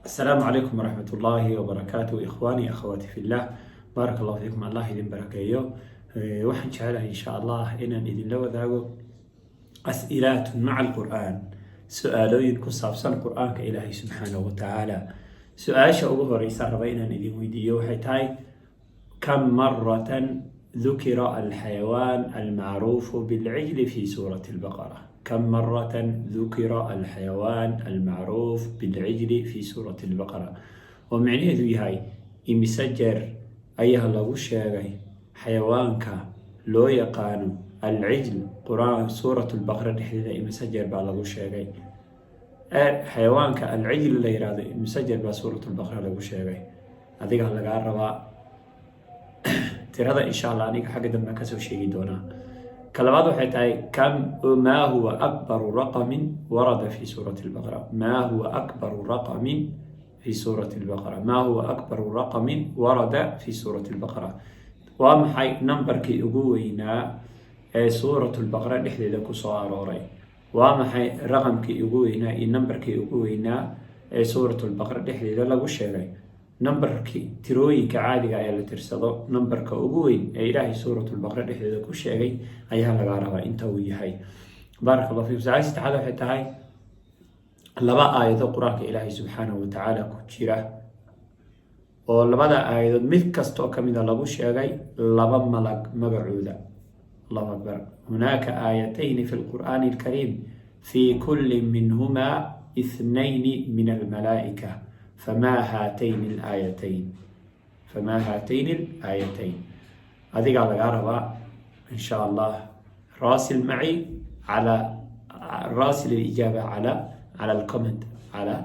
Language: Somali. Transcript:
Asalaamu calaykum waraxmat ullaahi wabarakaatu. Ikhwaani, akhawaati fillah, baaraka Allahu fiikum. Allah idin barakeeyo. Waxaan jecelahay, insha Allah, inaan idinla wadaago as'ilaatun maca alqur'aan, su-aalooyin ku saabsan Qur-aanka Ilaahay subxaanahu watacaala. Su-aasha ugu horeysa raba inaan idin weydiiyo waxay tahay: kam maratan dukira alxayawaan almacruufu bilcijli fi suurati albaqara? Kam maratan dukira alxayawaan almacruuf bilcijli fi suurati albaqara? Oo micnaheedu yahay, imise jeer ayaa lagu sheegay xayawaanka loo yaqaano alcijl Qur-aan suurat lbaqara dhexdeeda? Imise jeer baa lagu sheegay xayawaanka alcijl la yihahdo? Imise jeer baa suurat lbaqara lagu sheegay? Adiga lagaa rabaa tirada. Insha Allah, aniga xagga dambe kasoo sheegi doonaa. Ka labaad waxay tahay: kam maa huwa akbaru raqamin warada fi suurati albaqara? Maa huwa akbaru raqamin fi suurati albaqara? Maa huwa akbaru raqamin warada fi suurati albaqara? Waa maxay nambarkii ugu weynaa ee suurat lbaqara dhexdeeda kusoo arooray? Waa maxay raqamkii ugu weynaa iyo nambarkii ugu weynaa ee suurat lbaqara dhexdeeda lagu sheegay? Nambarkii tirooyinka caadiga ee la tirsado, nambarka ugu weyn ee Ilaahay suuratulbaqara dhexdeeda ku sheegay ayaa lagaa rabaa inta uu yahay. Baaraka Allah fiikum. Su-aasha saddexaad waxay tahay: laba aayado Qur-aanka Ilaahay subxaanahu watacaala ku jira, oo labada aayadood mid kasta oo kamida lagu sheegay laba malag magacooda. Allahu akbar! Hunaaka aayatayni fi lqur'aani alkariim, fi kulli minhuma ithnayni min almalaa'ika. Famaa haatayni alaayatayn? Famaa haatayni alaayatayn? Adigaa lagaa rabaa, insha Allah. Raasil maci cala raasil alijaaba cala alcomment cala.